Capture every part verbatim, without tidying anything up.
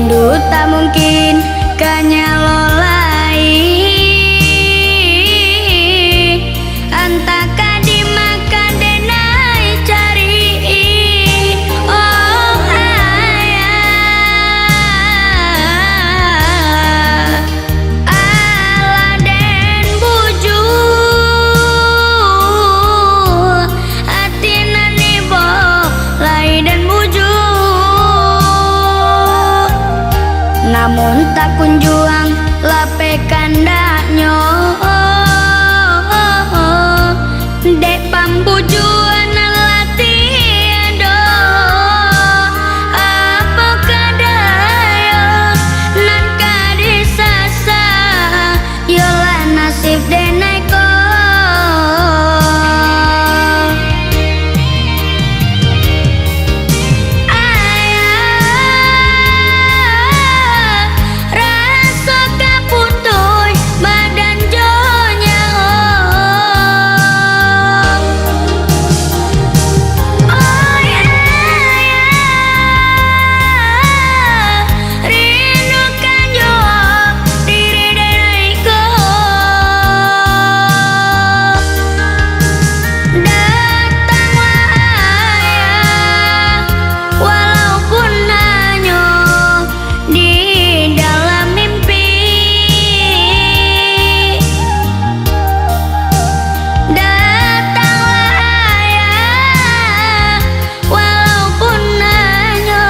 Rindu tak mungkin ka nyalo lai, antah ka di ma ka denai cari. Oh ayah, alah den bujua, ati nan ibo lai den bujua. Namun tak kunjuang lapeh kandaknyo, dek pambujuan nan lah tiado. Apo ka dayo nan ka disasa, yolah nasib denai ko. Ayah, raso ka putuih badan jo nyawa. Oh ayah, rindukan jo diri denai ko. Datanglah ayah, walaupun hanyo di dalam mimpi. Datanglah ayah, walaupun hanyo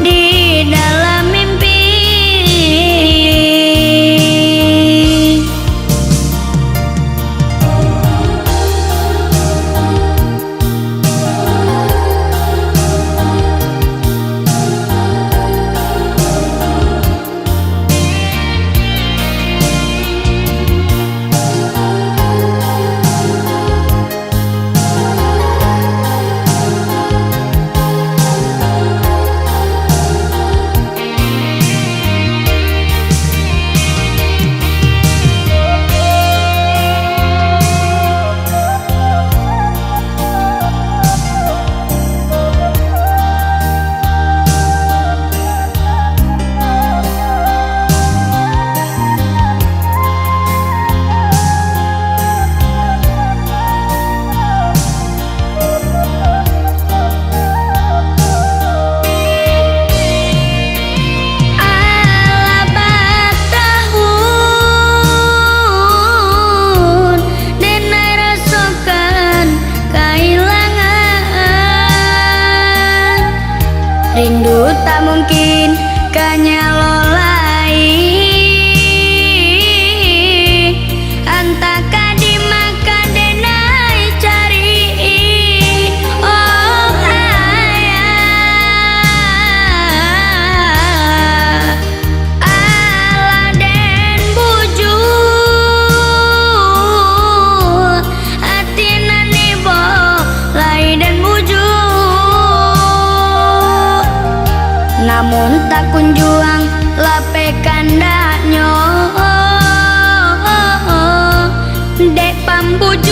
di dalam mimpi. Alah batahun denai rasokan kailangan. Rindu tak mungkin ka nyalo lai, antah ka di ma ka denai cari. Oh ayah, alah den bujua, ati nan ibo lai den bujua. Namun tak kunjuang lapeh kandaknyo, dek pambujuan